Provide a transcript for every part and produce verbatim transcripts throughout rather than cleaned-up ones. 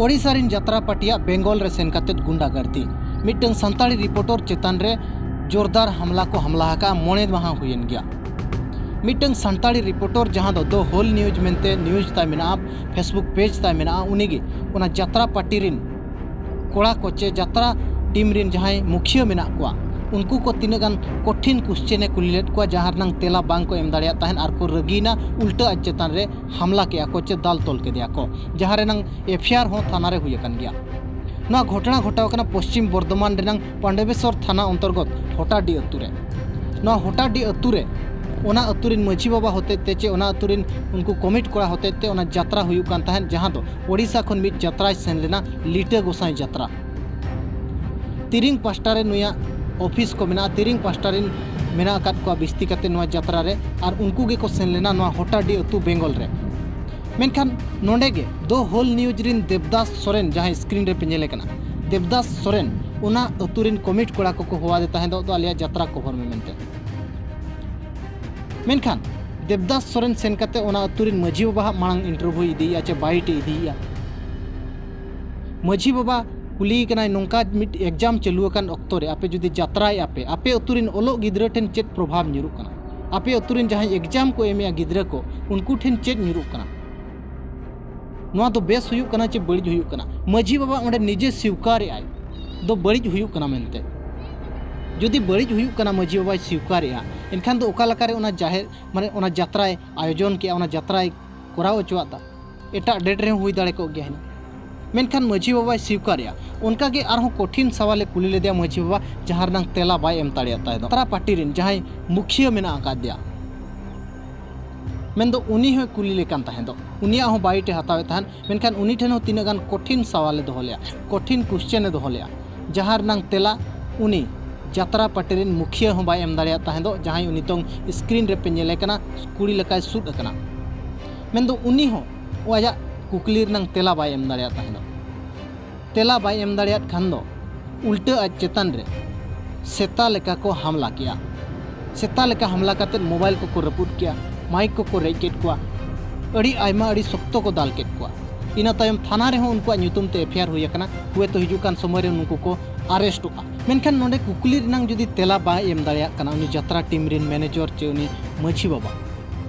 ᱳᱰᱤᱥᱟ ᱨᱤᱱ ᱡᱟᱛᱨᱟ ᱯᱟᱨᱴᱤᱭᱟᱜ ᱵᱮᱝᱜᱚᱞ ᱨᱮ ᱥᱮᱱ ᱠᱟᱛᱮ ᱜᱩᱱᱰᱟ ᱜᱟᱹᱲᱛᱤ᱾ ᱢᱤᱫᱴᱟᱝ ᱥᱟᱱᱛᱟᱲᱤ ᱨᱤᱯᱳᱨᱴᱚᱨ ᱪᱮᱛᱟᱱ ᱨᱮ ᱡᱳᱨᱫᱟᱨ ᱦᱟᱢᱞᱟ ᱠᱚ ᱦᱟᱢᱞᱟ ᱟᱠᱟᱫᱼᱟ, ᱢᱚᱬᱮ ᱢᱟᱦᱟ ᱦᱩᱭᱮᱱ ᱜᱮᱭᱟ᱾ ᱢᱤᱫᱴᱟᱝ ᱥᱟᱱᱛᱟᱲᱤ ᱨᱤᱯᱳᱨᱴᱚᱨ, ᱡᱟᱦᱟᱸ ᱫᱚ ᱫᱚ ᱦᱳᱞ ᱱᱤᱭᱩᱡᱽ ᱢᱮᱱᱛᱮ ᱱᱤᱭᱩᱡᱽ ᱛᱟᱭ ᱢᱮᱱᱟᱜᱼᱟ, ᱯᱷᱮᱥᱵᱩᱠ ᱯᱮᱡᱽ ᱛᱟᱭ ᱢᱮᱱᱟᱜᱼᱟ, ᱩᱱᱤᱜᱮ ᱚᱱᱟ ᱡᱟᱛᱨᱟ ᱯᱟᱨᱴᱤ ᱨᱤᱱ ᱠᱚᱲᱟ ᱠᱚ ᱪᱮ ᱡᱟᱛᱨᱟ ᱴᱤᱢ ᱨᱤᱱ ᱡᱟᱦᱟᱸᱭ ᱢᱩᱠᱷᱤᱭᱟᱹ ᱢᱮᱱᱟᱜ ᱠᱚᱣᱟ, ᱩᱱᱠᱩ ᱠᱚ ᱛᱤᱱᱟᱹᱜ ᱜᱟᱱ ᱠᱚᱴᱷᱤᱱ ᱠᱩᱥᱪᱮᱱ ᱮ ᱠᱩᱞᱤ ᱞᱮᱫ ᱠᱚᱣᱟ, ᱡᱟᱦᱟᱸ ᱨᱮᱱᱟᱝ ᱛᱮᱞᱟ ᱵᱟᱝ ᱠᱚ ᱮᱢ ᱫᱟᱲᱮᱭᱟᱫ ᱛᱟᱦᱮᱸᱫ ᱟᱨ ᱠᱚ ᱨᱟᱹᱜᱤᱭᱮᱱᱟ, ᱩᱞᱴᱟᱹ ᱟᱡ ᱪᱮᱛᱟᱱ ᱨᱮ ᱦᱟᱢᱞᱟ ᱠᱮᱫᱼᱟ ᱠᱚ ᱪᱮ ᱫᱟᱞ ᱛᱚᱞ ᱠᱮᱫᱮᱭᱟ ᱠᱚ, ᱡᱟᱦᱟᱸ ᱨᱮᱱᱟᱝ ᱮᱯᱷ ᱟᱭ ᱟᱨ ᱦᱚᱸ ᱛᱷᱟᱱᱟ ᱨᱮ ᱦᱩᱭ ᱟᱠᱟᱱ ᱜᱮᱭᱟ᱾ ᱱᱚᱣᱟ ᱜᱷᱚᱴᱚᱱᱟ ᱜᱷᱚᱴᱟᱣ ᱟᱠᱟᱱᱟ ᱯᱚᱥᱪᱤᱢ ᱵᱚᱨᱫᱷᱚᱢᱟᱱ ᱨᱮᱱᱟᱝ ᱯᱟᱱᱰᱚᱵᱮᱥᱚᱨ ᱛᱷᱟᱱᱟ ᱚᱱᱛᱚᱨᱜᱚᱛ ᱦᱚᱴᱟᱰᱤ ᱟᱹᱛᱩ ᱨᱮ᱾ ᱱᱚᱣᱟ ᱦᱚᱴᱟᱰᱤ ᱟᱹᱛᱩ ᱨᱮ ᱚᱱᱟ ᱟᱹᱛᱩ ᱨᱤᱱ ᱢᱟᱹᱡᱷᱤ ᱵᱟᱵᱟ ᱦᱚᱛᱮᱡ ᱛᱮ ᱪᱮ ᱚᱱᱟ ᱟᱹᱛᱩ ᱨᱤᱱ ᱩᱱᱠᱩ ᱠᱚᱢᱤᱴ ᱠᱚᱲᱟ ᱦᱚᱛᱮᱡ ᱛᱮ ᱚᱱᱟ ᱡᱟᱛᱨᱟ ᱦᱩᱭᱩᱜ ᱠᱟᱱ ᱛᱟᱦᱮᱸᱫ, ᱡᱟᱦᱟᱸ ᱫᱚ ᱳᱰᱤᱥᱟ ᱠᱷᱚᱱ ᱢᱤᱫ ᱡᱟᱛᱨᱟᱭ ᱥᱮᱱ ᱞᱮᱱᱟ, ᱞᱤᱴᱟᱹ ᱜᱚᱸᱥᱟᱭ ᱡᱟᱛᱨᱟ᱾ ᱛᱤᱨᱤᱝ ᱯᱟᱥᱴᱟ ᱨᱮ ᱱᱩᱭᱟᱜ ᱚᱯᱷᱤᱥ ᱠᱚ ᱢᱮᱱᱟᱜᱼᱟ, ᱛᱤᱨᱤᱝ ᱯᱟᱥᱴᱟ ᱨᱤᱱ ᱢᱮᱱᱟᱜ ᱟᱠᱟᱫ ᱠᱚᱣᱟ ᱵᱤᱥᱛᱤ ᱠᱟᱛᱮ ᱱᱚᱣᱟ ᱡᱟᱛᱨᱟ ᱨᱮ, ᱟᱨ ᱩᱱᱠᱩ ᱜᱮᱠᱚ ᱥᱮᱱ ᱞᱮᱱᱟ ᱱᱚᱣᱟ ᱦᱚᱴᱟᱰᱤ ᱟᱹᱛᱩ ᱵᱮᱝᱜᱚᱞ ᱨᱮ᱾ ᱢᱮᱱᱠᱷᱟᱱ ᱱᱚᱰᱮ ᱜᱮ ᱫᱚ ᱦᱳᱞ ᱱᱤᱭᱩᱡᱽ ᱨᱤᱱ ᱫᱮᱵᱽᱫᱟᱥ ᱥᱚᱨᱮᱱ, ᱡᱟᱦᱟᱸᱭ ᱥᱠᱨᱤᱱ ᱨᱮ ᱯᱮ ᱧᱮᱞᱮ ᱠᱟᱱᱟ, ᱫᱮᱵᱽᱫᱟᱥ ᱥᱚᱨᱮᱱ ᱚᱱᱟ ᱟᱹᱛᱩ ᱨᱤᱱ ᱠᱚᱢᱤᱴ ᱠᱚᱲᱟ ᱠᱚᱠᱚ ᱦᱚᱦᱚᱣᱟᱫᱮ ᱛᱟᱦᱮᱸ ᱫᱚ, "ᱟᱞᱮᱭᱟᱜ ᱡᱟᱛᱨᱟ ᱠᱚᱵᱷᱚᱨ ᱢᱮ" ᱢᱮᱱᱛᱮ᱾ ᱢᱮᱱᱠᱷᱟᱱ ᱫᱮᱵᱽᱫᱟᱥ ᱥᱚᱨᱮᱱ ᱥᱮᱱ ᱠᱟᱛᱮ ᱚᱱᱟ ᱟᱹᱛᱩ ᱨᱤᱱ ᱢᱟᱹᱡᱷᱤ ᱵᱟᱵᱟ ᱦᱟᱜ ᱢᱟᱲᱟᱝ ᱤᱱᱴᱟᱨᱵᱷᱤᱭᱩ ᱤᱫᱤᱭᱮᱫᱼᱟ ᱪᱮ ᱵᱟᱭᱤᱴ ᱮ ᱤᱫᱤᱭᱮᱫᱼᱟ᱾ ᱢᱟᱹᱡᱷᱤ ᱵᱟᱵᱟ ᱠᱩᱞᱤᱭᱮ ᱠᱟᱱᱟᱭ, ᱱᱚᱝᱠᱟ ᱢᱤᱫ ᱮᱠᱡᱟᱢ ᱪᱟᱹᱞᱩ ᱟᱠᱟᱱ ᱚᱠᱛᱚ ᱨᱮ ᱟᱯᱮ ᱡᱩᱫᱤ ᱡᱟᱛᱨᱟᱭᱮᱫᱼᱟ ᱯᱮ, ᱟᱯᱮ ᱟᱹᱛᱩ ᱨᱤᱱ ᱚᱞᱚᱜ ᱜᱤᱫᱽᱨᱟᱹ ᱴᱷᱮᱱ ᱪᱮᱫ ᱯᱨᱚᱵᱷᱟᱵᱽ ᱧᱩᱨᱩᱜ ᱠᱟᱱᱟ? ᱟᱯᱮ ᱟᱹᱛᱩ ᱨᱤᱱ ᱡᱟᱦᱟᱸᱭ ᱮᱠᱡᱟᱢ ᱠᱚ ᱮᱢᱮᱜᱼᱟ ᱜᱤᱫᱽᱨᱟᱹ ᱠᱚ, ᱩᱱᱠᱩ ᱴᱷᱮᱱ ᱪᱮᱫ ᱧᱩᱨᱩᱜ ᱠᱟᱱᱟ? ᱱᱚᱣᱟ ᱫᱚ ᱵᱮᱥ ᱦᱩᱭᱩᱜ ᱠᱟᱱᱟ ᱪᱮ ᱵᱟᱹᱲᱤᱡ ᱦᱩᱭᱩᱜ ᱠᱟᱱᱟ? ᱢᱟᱹᱡᱷᱤ ᱵᱟᱵᱟ ᱚᱸᱰᱮ ᱱᱤᱡᱮ ᱥᱤᱣᱠᱟᱨᱮᱜᱼᱟᱭ ᱫᱚ ᱵᱟᱹᱲᱤᱡ ᱦᱩᱭᱩᱜ ᱠᱟᱱᱟ ᱢᱮᱱᱛᱮ᱾ ᱡᱩᱫᱤ ᱵᱟᱹᱲᱤᱡ ᱦᱩᱭᱩᱜ ᱠᱟᱱᱟ, ᱢᱟᱹᱡᱷᱤ ᱵᱟᱵᱟᱭ ᱥᱤᱣᱠᱟᱨᱮᱜᱼᱟ, ᱮᱱᱠᱷᱟᱱ ᱫᱚ ᱚᱠᱟ ᱞᱮᱠᱟᱨᱮ ᱚᱱᱟ ᱡᱟᱦᱮᱨ, ᱢᱟᱱᱮ ᱚᱱᱟ ᱡᱟᱛᱨᱟᱭ ᱟᱭᱳᱡᱚᱱ ᱠᱮᱜᱼᱟ, ᱚᱱᱟ ᱡᱟᱛᱨᱟᱭ ᱠᱚᱨᱟᱣ ᱦᱚᱪᱚᱣᱟᱜ ᱫᱟ? ᱮᱴᱟᱜ ᱰᱮᱴ ᱨᱮᱦᱚᱸ ᱦᱩᱭ ᱫᱟᱲᱮ ᱠᱚᱜ ᱜᱮᱭᱟ ᱦᱩᱱᱟᱹᱝ᱾ ᱢᱮᱱᱠᱷᱟᱱ ᱢᱟᱹᱡᱷᱤ ᱵᱟᱵᱟᱭ ᱥᱤᱣᱠᱟᱨᱮᱜᱼᱟ᱾ ᱚᱱᱠᱟ ᱜᱮ ᱟᱨᱦᱚᱸ ᱠᱚᱴᱷᱤᱱ ᱥᱟᱣᱟᱞᱮ ᱠᱩᱞᱤ ᱞᱮᱫᱮᱭᱟ ᱢᱟᱹᱡᱷᱤ ᱵᱟᱵᱟ, ᱡᱟᱦᱟᱸ ᱨᱮᱱᱟᱝ ᱛᱮᱞᱟ ᱵᱟᱭ ᱮᱢ ᱫᱟᱲᱮᱭᱟᱜ ᱛᱟᱦᱮᱸ ᱫᱚ᱾ ᱡᱟᱛᱨᱟ ᱯᱟᱨᱴᱤ ᱨᱮᱱ ᱡᱟᱦᱟᱸᱭ ᱢᱩᱠᱷᱤᱭᱟᱹ ᱢᱮᱱᱟᱜ ᱟᱠᱟᱫᱮᱭᱟ, ᱢᱮᱱᱫᱚ ᱩᱱᱤ ᱦᱚᱸᱭ ᱠᱩᱞᱤ ᱞᱮ ᱠᱟᱱ ᱛᱟᱦᱮᱸ ᱫᱚ, ᱩᱱᱤᱭᱟᱜ ᱦᱚᱸ ᱵᱟᱭᱤᱴ ᱮ ᱦᱟᱛᱟᱣᱮᱫ ᱛᱟᱦᱮᱸᱫ, ᱢᱮᱱᱠᱷᱟᱱ ᱩᱱᱤ ᱴᱷᱮᱱ ᱦᱚᱸ ᱛᱤᱱᱟᱹᱜ ᱜᱟᱱ ᱠᱚᱴᱷᱤᱱ ᱥᱟᱣᱟᱞᱮ ᱫᱚᱦᱚ ᱞᱮᱜᱼᱟ, ᱠᱚᱴᱷᱤᱱ ᱠᱩᱥᱪᱮᱱ ᱮ ᱫᱚᱦᱚ ᱞᱮᱜᱼᱟ, ᱡᱟᱦᱟᱸ ᱨᱮᱱᱟᱝ ᱛᱮᱞᱟ ᱩᱱᱤ ᱡᱟᱛᱨᱟ ᱯᱟᱨᱴᱤ ᱨᱮᱱ ᱢᱩᱠᱷᱤᱭᱟᱹ ᱦᱚᱸ ᱵᱟᱭ ᱮᱢ ᱫᱟᱲᱮᱭᱟᱜ ᱛᱟᱦᱮᱸ ᱫᱚ, ᱡᱟᱦᱟᱸᱭ ᱩᱱᱤ ᱱᱤᱛᱚᱝ ᱥᱠᱨᱤᱱ ᱨᱮ ᱯᱮ ᱧᱮᱞᱮ ᱠᱟᱱᱟ, ᱠᱩᱲᱤ ᱞᱮᱠᱟᱭ ᱥᱩᱫ ᱟᱠᱟᱱᱟ᱾ ᱢᱮᱱᱫᱚ ᱩᱱᱤ ᱦᱚᱸ ᱟᱡᱟᱜ ᱠᱩᱠᱞᱤ ᱨᱮᱱᱟᱝ ᱛᱮᱞᱟ ᱵᱟᱭ ᱮᱢ ᱫᱟᱲᱮᱭᱟᱜ ᱛᱟᱦᱮᱸ ᱫᱚ᱾ ᱛᱮᱞᱟ ᱵᱟᱭ ᱮᱢ ᱫᱟᱲᱮᱭᱟᱜ ᱠᱷᱟᱱ ᱫᱚ ᱩᱞᱴᱟᱹ ᱟᱡ ᱪᱮᱛᱟᱱ ᱨᱮ ᱥᱮᱛᱟ ᱞᱮᱠᱟ ᱠᱚ ᱦᱟᱢᱞᱟ ᱠᱮᱜᱼᱟ᱾ ᱥᱮᱛᱟ ᱞᱮᱠᱟ ᱦᱟᱢᱞᱟ ᱠᱟᱛᱮᱫ ᱢᱳᱵᱟᱭᱤᱞ ᱠᱚᱠᱚ ᱨᱟᱹᱯᱩᱫ ᱠᱮᱜᱼᱟ, ᱢᱟᱭᱤᱠ ᱠᱚᱠᱚ ᱨᱮᱡ ᱠᱮᱫ ᱠᱚᱣᱟ, ᱟᱹᱰᱤ ᱟᱭᱢᱟ, ᱟᱹᱰᱤ ᱥᱚᱠᱛᱚ ᱠᱚ ᱫᱟᱞ ᱠᱮᱫ ᱠᱚᱣᱟ᱾ ᱤᱱᱟᱹ ᱛᱟᱭᱚᱢ ᱛᱷᱟᱱᱟ ᱨᱮᱦᱚᱸ ᱩᱱᱠᱩᱣᱟᱜ ᱧᱩᱛᱩᱢ ᱛᱮ ᱮᱯᱷ ᱟᱭ ᱟᱨ ᱦᱩᱭ ᱟᱠᱟᱱᱟ᱾ ᱦᱩᱭᱛᱳ ᱦᱤᱡᱩᱜ ᱠᱟᱱ ᱥᱚᱢᱚᱭ ᱨᱮ ᱱᱩᱠᱩ ᱠᱚ ᱟᱨᱮᱥᱴᱚᱜᱼᱟ᱾ ᱢᱮᱱᱠᱷᱟᱱ ᱱᱚᱰᱮ ᱠᱩᱠᱞᱤ ᱨᱮᱱᱟᱝ ᱡᱩᱫᱤ ᱛᱮᱞᱟ ᱵᱟᱭ ᱮᱢ ᱫᱟᱲᱮᱭᱟᱜ ᱠᱟᱱᱟ ᱩᱱᱤ ᱡᱟᱛᱨᱟ ᱴᱤᱢ ᱨᱮᱱ ᱢᱮᱱᱮᱡᱚᱨ ᱪᱮ ᱩᱱᱤ ᱢᱟᱹᱡᱷᱤ ᱵᱟᱵᱟ,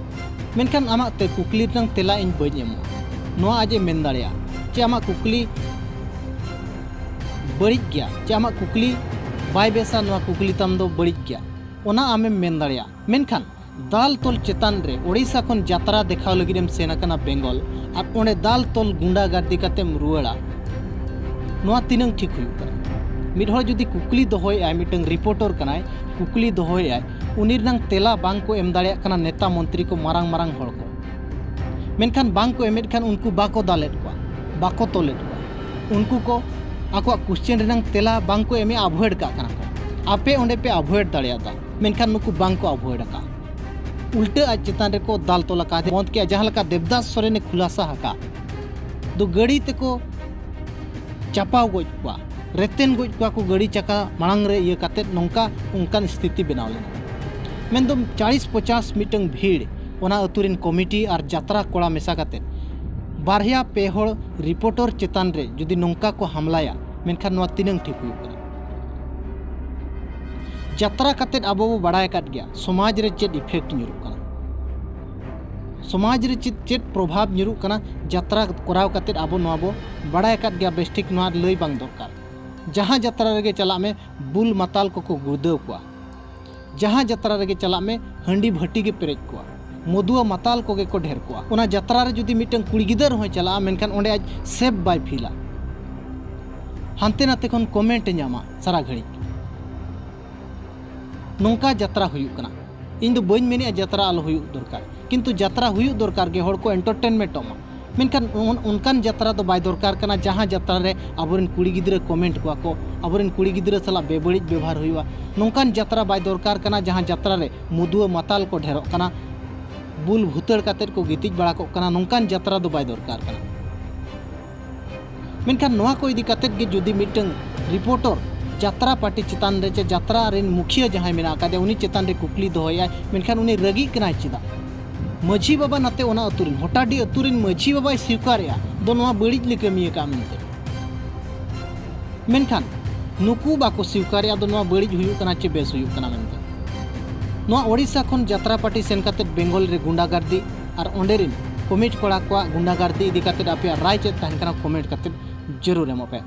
ᱢᱮᱱᱠᱷᱟᱱ ᱟᱢᱟᱜ ᱛᱮ ᱠᱩᱠᱞᱤ ᱨᱮᱱᱟᱝ ᱛᱮᱞᱟ ᱤᱧ ᱵᱟᱹᱧ ᱮᱢᱚᱜᱼᱟ, ᱱᱚᱣᱟ ᱟᱡ ᱮ ᱢᱮᱱ ᱫᱟᱲᱮᱭᱟᱜᱼᱟ ᱪᱮ ᱟᱢᱟᱜ ᱠᱩᱠᱞᱤ ᱵᱟᱹᱲᱤᱡ ᱜᱮᱭᱟ ᱪᱮ ᱟᱢᱟᱜ ᱠᱩᱠᱞᱤ ᱵᱟᱭ ᱵᱮᱥᱟ, ᱱᱚᱣᱟ ᱠᱩᱠᱞᱤ ᱛᱟᱢ ᱫᱚ ᱵᱟᱹᱲᱤᱡ ᱜᱮᱭᱟ, ᱚᱱᱟ ᱟᱢᱮᱢ ᱢᱮᱱ ᱫᱟᱲᱮᱭᱟᱜᱼᱟ᱾ ᱢᱮᱱᱠᱷᱟᱱ ᱫᱟᱞ ᱛᱚᱞ ᱪᱮᱛᱟᱱ ᱨᱮ ᱳᱰᱤᱥᱟ ᱠᱷᱚᱱ ᱡᱟᱛᱨᱟ ᱫᱮᱠᱷᱟᱣ ᱞᱟᱹᱜᱤᱫ ᱮᱢ ᱥᱮᱱ ᱟᱠᱟᱱᱟ ᱵᱮᱝᱜᱚᱞ, ᱟᱨ ᱚᱸᱰᱮ ᱫᱟᱞ ᱛᱚᱞ ᱜᱩᱱᱰᱟ ᱜᱟᱨᱫᱤ ᱠᱟᱛᱮᱢ ᱨᱩᱣᱟᱹᱲᱟ, ᱱᱚᱣᱟ ᱛᱤᱱᱟᱹᱝ ᱴᱷᱤᱠ ᱦᱩᱭᱩᱜ ᱠᱟᱱᱟ? ᱢᱤᱫ ᱦᱚᱲ ᱡᱩᱫᱤ ᱠᱩᱠᱞᱤ ᱫᱚᱦᱚᱭᱮᱫᱼᱟᱭ, ᱢᱤᱫᱴᱟᱝ ᱨᱤᱯᱳᱨᱴᱚᱨ ᱠᱟᱱᱟᱭ, ᱠᱩᱠᱞᱤ ᱫᱚᱦᱚᱭᱮᱫᱼᱟᱭ, ᱩᱱᱤ ᱨᱮᱱᱟᱝ ᱛᱮᱞᱟ ᱵᱟᱝ ᱠᱚ ᱮᱢ ᱫᱟᱲᱮᱭᱟᱜ ᱠᱟᱱᱟ ᱱᱮᱛᱟ ᱢᱚᱱᱛᱨᱤ ᱠᱚ, ᱢᱟᱨᱟᱝ ᱢᱟᱨᱟᱝ ᱦᱚᱲ ᱠᱚ᱾ ᱢᱮᱱᱠᱷᱟᱱ ᱵᱟᱝ ᱠᱚ ᱮᱢᱮᱫ ᱠᱷᱟᱱ ᱩᱱᱠᱩ ᱵᱟᱠᱚ ᱫᱟᱞᱮᱫ ᱠᱚᱣᱟ, ᱵᱟᱠᱚ ᱛᱚᱞᱮᱫ ᱠᱚᱣᱟ᱾ ᱩᱱᱠᱩ ᱠᱚ ᱟᱠᱚᱣᱟᱜ ᱠᱩᱥᱪᱮᱱ ᱨᱮᱱᱟᱝ ᱛᱮᱞᱟ ᱵᱟᱝ ᱠᱚ ᱮᱢᱮᱫᱼᱟ, ᱟᱵᱷᱚᱭᱮᱰ ᱠᱟᱜ ᱠᱟᱱᱟ ᱠᱚ᱾ ᱟᱯᱮ ᱚᱸᱰᱮ ᱯᱮ ᱟᱵᱷᱚᱭᱮᱰ ᱫᱟᱲᱮᱭᱟᱫᱟ, ᱢᱮᱱᱠᱷᱟᱱ ᱱᱩᱠᱩ ᱵᱟᱝ ᱠᱚ ᱟᱵᱷᱚᱭᱮᱰ ᱟᱠᱟᱫ᱾ ᱩᱞᱴᱟᱹ ᱟᱡ ᱪᱮᱛᱟᱱ ᱨᱮᱠᱚ ᱫᱟᱞ ᱛᱚᱞ ᱟᱠᱟᱫ, ᱵᱚᱸᱫᱽ ᱠᱮᱜᱼᱟ, ᱡᱟᱦᱟᱸ ᱞᱮᱠᱟ ᱫᱮᱵᱽᱫᱟᱥ ᱥᱚᱨᱮᱱᱮ ᱠᱷᱩᱞᱟᱥᱟ ᱟᱠᱟᱫ᱾ ᱫᱚ ᱜᱟᱹᱰᱤ ᱛᱮᱠᱚ ᱪᱟᱯᱟᱣ ᱜᱚᱡ ᱠᱚᱣᱟ, ᱨᱮᱛᱮᱱ ᱜᱚᱡ ᱠᱚᱣᱟ ᱠᱚ ᱜᱟᱹᱰᱤ ᱪᱟᱠᱟ ᱢᱟᱲᱟᱝ ᱨᱮ ᱤᱭᱟᱹ ᱠᱟᱛᱮᱫ, ᱱᱚᱝᱠᱟ ᱚᱱᱠᱟᱱ ᱥᱛᱷᱤᱛᱤ ᱵᱮᱱᱟᱣ ᱞᱮᱱᱟ᱾ ᱢᱮᱱᱫᱚ ᱪᱟᱞᱤᱥ ᱯᱚᱪᱟᱥ ᱢᱤᱫᱴᱟᱝ ᱵᱷᱤᱲ, ᱚᱱᱟ ᱟᱹᱛᱩ ᱨᱮᱱ ᱠᱚᱢᱤᱴᱤ ᱟᱨ ᱡᱟᱛᱨᱟ ᱠᱚᱲᱟ ᱢᱮᱥᱟ ᱠᱟᱛᱮᱫ ᱵᱟᱨᱭᱟ ᱯᱮ ᱦᱚᱲ ᱨᱤᱯᱳᱨᱴᱚᱨ ᱪᱮᱛᱟᱱ ᱨᱮ ᱡᱩᱫᱤ ᱱᱚᱝᱠᱟ ᱠᱚ ᱦᱟᱢᱞᱟᱭᱟ, ᱢᱮᱱᱠᱷᱟᱱ ᱱᱚᱣᱟ ᱛᱤᱱᱟᱹᱝ ᱴᱷᱤᱠ ᱦᱩᱭᱩᱜ ᱠᱟᱱᱟ? ᱡᱟᱛᱨᱟ ᱠᱟᱛᱮᱫ ᱟᱵᱚ ᱵᱚ ᱵᱟᱲᱟᱭ ᱟᱠᱟᱫ ᱜᱮᱭᱟ ᱥᱚᱢᱟᱡᱽ ᱨᱮ ᱪᱮᱫ ᱤᱯᱷᱮᱠᱴ ᱧᱩᱨᱩᱜ ᱠᱟᱱᱟ, ᱥᱚᱢᱟᱡᱽ ᱨᱮ ᱪᱮᱫ, ᱪᱮᱫ ᱯᱨᱚᱵᱷᱟᱵᱽ ᱧᱩᱨᱩᱜ ᱠᱟᱱᱟ ᱡᱟᱛᱨᱟ ᱠᱚᱨᱟᱣ ᱠᱟᱛᱮᱫ᱾ ᱟᱵᱚ ᱱᱚᱣᱟ ᱵᱚ ᱵᱟᱲᱟᱭ ᱟᱠᱟᱫ ᱜᱮᱭᱟ ᱵᱮᱥ ᱴᱷᱤᱠ, ᱱᱚᱣᱟ ᱞᱟᱹᱭ ᱵᱟᱝ ᱫᱚᱨᱠᱟᱨ᱾ ᱡᱟᱦᱟᱸ ᱡᱟᱛᱨᱟ ᱨᱮᱜᱮ ᱪᱟᱞᱟᱜ ᱢᱮ, ᱵᱩᱞ ᱢᱟᱛᱟᱞ ᱠᱚᱠᱚ ᱜᱩᱲᱫᱟᱹᱣ ᱠᱚᱣᱟ᱾ ᱡᱟᱦᱟᱸ ᱡᱟᱛᱨᱟ ᱨᱮᱜᱮ ᱪᱟᱞᱟᱜ ᱢᱮ, ᱦᱟᱺᱰᱤ ᱵᱷᱟᱹᱴᱤ ᱜᱮ ᱯᱮᱨᱮᱡ ᱠᱚᱜᱼᱟ, ᱢᱚᱫᱩᱣᱟ ᱢᱟᱛᱟᱞ ᱠᱚᱜᱮ ᱠᱚ ᱰᱷᱮᱨ ᱠᱚᱜᱼᱟ᱾ ᱚᱱᱟ ᱡᱟᱛᱨᱟ ᱨᱮ ᱡᱩᱫᱤ ᱢᱤᱫᱴᱟᱝ ᱠᱩᱲᱤ ᱜᱤᱫᱟᱹᱨ ᱦᱚᱸᱭ ᱪᱟᱞᱟᱜᱼᱟ, ᱢᱮᱱᱠᱷᱟᱱ ᱚᱸᱰᱮ ᱟᱡ ᱥᱮᱯ ᱵᱟᱭ ᱯᱷᱤᱞᱟ, ᱦᱟᱱᱛᱮ ᱱᱟᱛᱮ ᱠᱷᱚᱱ ᱠᱚᱢᱮᱱᱴ ᱮ ᱧᱟᱢᱟ ᱥᱟᱨᱟ ᱜᱷᱟᱹᱲᱤᱡ᱾ ᱱᱚᱝᱠᱟ ᱡᱟᱛᱨᱟ ᱦᱩᱭᱩᱜ ᱠᱟᱱᱟ᱾ ᱤᱧ ᱫᱚ ᱵᱟᱹᱧ ᱢᱮᱱᱮᱫᱼᱟ ᱡᱟᱛᱨᱟ ᱟᱞᱚ ᱦᱩᱭᱩᱜ ᱫᱚᱨᱠᱟᱨ, ᱠᱤᱱᱛᱩ ᱡᱟᱛᱨᱟ ᱦᱩᱭᱩᱜ ᱫᱚᱨᱠᱟᱨ ᱜᱮ, ᱦᱚᱲ ᱠᱚ ᱮᱱᱴᱟᱨᱴᱮᱱᱢᱮᱱᱴᱚᱜ ᱢᱟ᱾ ᱢᱮᱱᱠᱷᱟᱱ ᱚᱱ-, ᱚᱱᱠᱟᱱ ᱡᱟᱛᱨᱟ ᱫᱚ ᱵᱟᱭ ᱫᱚᱨᱠᱟᱨ ᱠᱟᱱᱟ ᱡᱟᱦᱟᱸ ᱡᱟᱛᱨᱟ ᱨᱮ ᱟᱵᱚᱨᱮᱱ ᱠᱩᱲᱤ ᱜᱤᱫᱽᱨᱟᱹ ᱠᱚᱢᱮᱱᱴ ᱠᱚᱣᱟ ᱠᱚ, ᱟᱵᱚᱨᱮᱱ ᱠᱩᱲᱤ ᱜᱤᱫᱽᱨᱟᱹ ᱥᱟᱞᱟᱜ ᱵᱮᱵᱟᱹᱲᱤᱡ ᱵᱮᱵᱚᱦᱟᱨ ᱦᱩᱭᱩᱜᱼᱟ᱾ ᱱᱚᱝᱠᱟᱱ ᱡᱟᱛᱨᱟ ᱵᱟᱭ ᱫᱚᱨᱠᱟᱨ ᱠᱟᱱᱟ ᱡᱟᱦᱟᱸ ᱡᱟᱛᱨᱟ ᱨᱮ ᱢᱚᱫᱩᱣᱟᱹ ᱢᱟᱛᱟᱞ ᱠᱚ ᱰᱷᱮᱨᱚᱜ ᱠᱟᱱᱟ, ᱵᱩᱞ ᱵᱷᱩᱛᱟᱹᱲ ᱠᱟᱛᱮᱫ ᱠᱚ ᱜᱤᱛᱤᱡ ᱵᱟᱲᱟ ᱠᱚᱜ ᱠᱟᱱᱟ᱾ ᱱᱚᱝᱠᱟᱱ ᱡᱟᱛᱨᱟ ᱫᱚ ᱵᱟᱭ ᱫᱚᱨᱠᱟᱨ ᱠᱟᱱᱟ᱾ ᱢᱮᱱᱠᱷᱟᱱ ᱱᱚᱣᱟ ᱠᱚ ᱤᱫᱤ ᱠᱟᱛᱮᱫ ᱜᱮ ᱡᱩᱫᱤ ᱢᱤᱫᱴᱟᱝ ᱨᱤᱯᱳᱨᱴᱚᱨ ᱡᱟᱛᱨᱟ ᱯᱟᱨᱴᱤ ᱪᱮᱛᱟᱱ ᱨᱮ ᱪᱮ ᱡᱟᱛᱨᱟ ᱨᱮᱱ ᱢᱩᱠᱷᱤᱭᱟᱹ ᱡᱟᱦᱟᱸᱭ ᱢᱮᱱᱟᱜ ᱟᱠᱟᱫᱮᱭᱟ ᱩᱱᱤ ᱪᱮᱛᱟᱱ ᱨᱮ ᱠᱩᱠᱞᱤ ᱫᱚᱦᱚᱭᱟᱭ, ᱢᱮᱱᱠᱷᱟᱱ ᱩᱱᱤ ᱨᱟᱹᱜᱤᱜ ᱠᱟᱱᱟᱭ ᱪᱮᱫᱟᱜ? ᱢᱟᱹᱡᱷᱤ ᱵᱟᱵᱟ ᱱᱟᱛᱮ ᱚᱱᱟ ᱟᱹᱛᱩ ᱨᱮᱱ, ᱦᱚᱴᱟᱰᱤ ᱟᱹᱛᱩ ᱨᱮᱱ ᱢᱟᱹᱡᱷᱤ ᱵᱟᱵᱟᱭ ᱥᱤᱠᱟᱨᱮᱜᱼᱟ ᱫᱚ ᱱᱚᱣᱟ ᱵᱟᱹᱲᱤᱡ ᱞᱮ ᱠᱟᱹᱢᱤ ᱟᱠᱟᱫᱼᱟ ᱢᱮᱱᱛᱮ᱾ ᱢᱮᱱᱠᱷᱟᱱ ᱱᱩᱠᱩ ᱵᱟᱠᱚ ᱥᱤᱣᱠᱟᱨᱮᱜᱼᱟ ᱫᱚ ᱱᱚᱣᱟ ᱵᱟᱹᱲᱤᱡ ᱦᱩᱭᱩᱜ ᱠᱟᱱᱟ ᱪᱮ ᱵᱮᱥ ᱦᱩᱭᱩᱜ ᱠᱟᱱᱟ ᱢᱮᱱᱛᱮ᱾ ᱱᱚᱣᱟ ᱳᱰᱤᱥᱟ ᱠᱷᱚᱱ ᱡᱟᱛᱨᱟ ᱯᱟᱨᱴᱤ ᱥᱮᱱ ᱠᱟᱛᱮ ᱵᱮᱝᱜᱚᱞ ᱨᱮ ᱜᱩᱱᱰᱟᱜᱟᱨᱫᱤ ᱟᱨ ᱚᱸᱰᱮ ᱨᱮᱱ ᱠᱚᱢᱤᱴ ᱠᱚᱲᱟ ᱠᱚᱣᱟᱜ ᱜᱩᱱᱰᱟᱜᱟᱨᱫᱤ ᱤᱫᱤ ᱠᱟᱛᱮ ᱟᱯᱮᱭᱟᱜ ᱨᱟᱭ ᱪᱮᱫ ᱛᱟᱦᱮᱱ ᱠᱟᱱᱟ, ᱠᱚᱢᱮᱱᱴ ᱠᱟᱛᱮ ᱡᱟᱹᱨᱩᱲ ᱮᱢᱚᱜ ᱯᱮ᱾